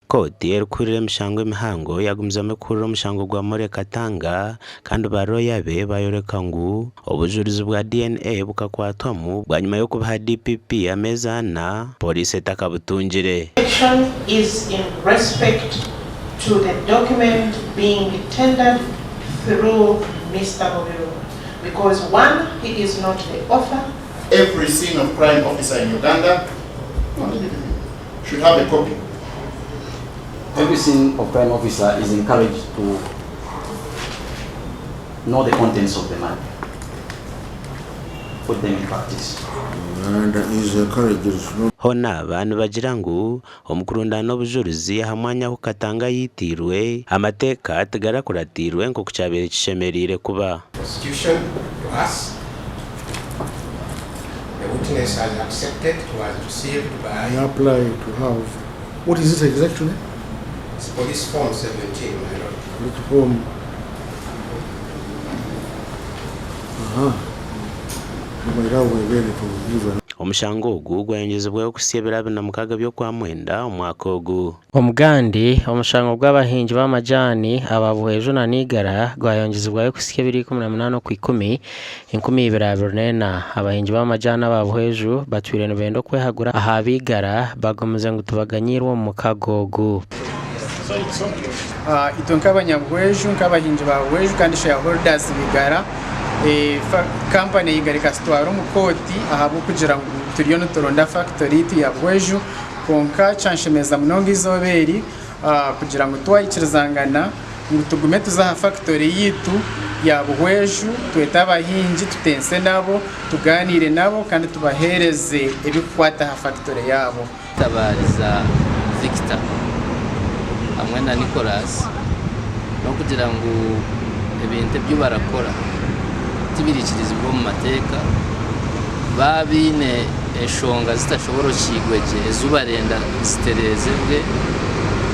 Kooti erikuhurira emishango emihango yagumizamu kuhurira omushango gwa Morley Katanga kandi ba looya be bayoreka ngu obujurizi bwa DNA bukakwatwamu bwanyima y'okubaha DPP ameezi ana pooriisi etakabutungire. Objection is in respect to the document being tendered through Mister Mubiru because one, he is not the author. Every scene of crime officer in Uganda should have a copy. Every scene of crime officer is encouraged to know the contents of the map, put them in practice. And is encouraged to Hoona aba nibagira ngu omu kurundaana obujurizi aha mwanya ahu Katanga yaitiirwe, amateeka tigarakuratiirwe nk'oku kyabaire kishemereire kuba. Constitution to us. The witness has accepted, was received by. I apply to have, what is it exactly? It's police form 17, my lord. Police form. Aha. You might have again to give an Omushango ogu gwayongyezibwaho kuhitsya ebiro 26 by'Okwamwenda omwaka ogu. Omugandi, omushango gw'abahingi b'amajaani aba Buhweju na Igara gwayongyezibwayo kuhitsya ebiro 18 Okwikumi, 2024. Abahingi b'amajaani aba Buhweju batwire nibenda okwehagura aha b'Igara bagumize ngu tibaganyiirwe omu mukago ogu. Itwe nk'abanyabuhweju, nk'abahingi ba Buhweju kandi shareholders b'Igara, kampani ya Igara ekatutwara omu kooti ahabw'okugira ngu turiyo nituronda factory yaitu ya Buhweju. Kwonka kyanshemeza munonga eizooba eri kugira ngu twaikirizangana ngu tugume tuze aha fakitori yaitu ya Buhweju twete abahingi tutense nabo, tugaaniire nabo kandi tubaheereze ebirikukwata aha fakitori yaabo. Tabariza Victor hamwe na Nicholas n'okugira ngu ebintu ebi barakora tibirikirizibwa omu mateeka, baaba baine enshonga zitashoborokyeirwe gye ezi barenda zitereezibwe,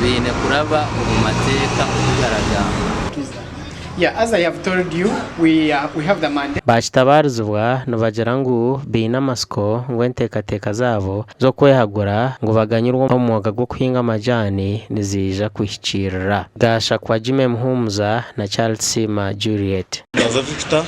baine kuraba omu mateeka oku garagamba. Baakitabaaruzibwa nibagira ngu baine amatsiko ngu enteekateeka zaabo z'okwehagura ngu baganyirwe omu mwoga gw'okuhinga amajaani niziija kuhikiirira. Gashakwa Jimmy Muhumuza na Charles Siima Juliet. Gaza Victor.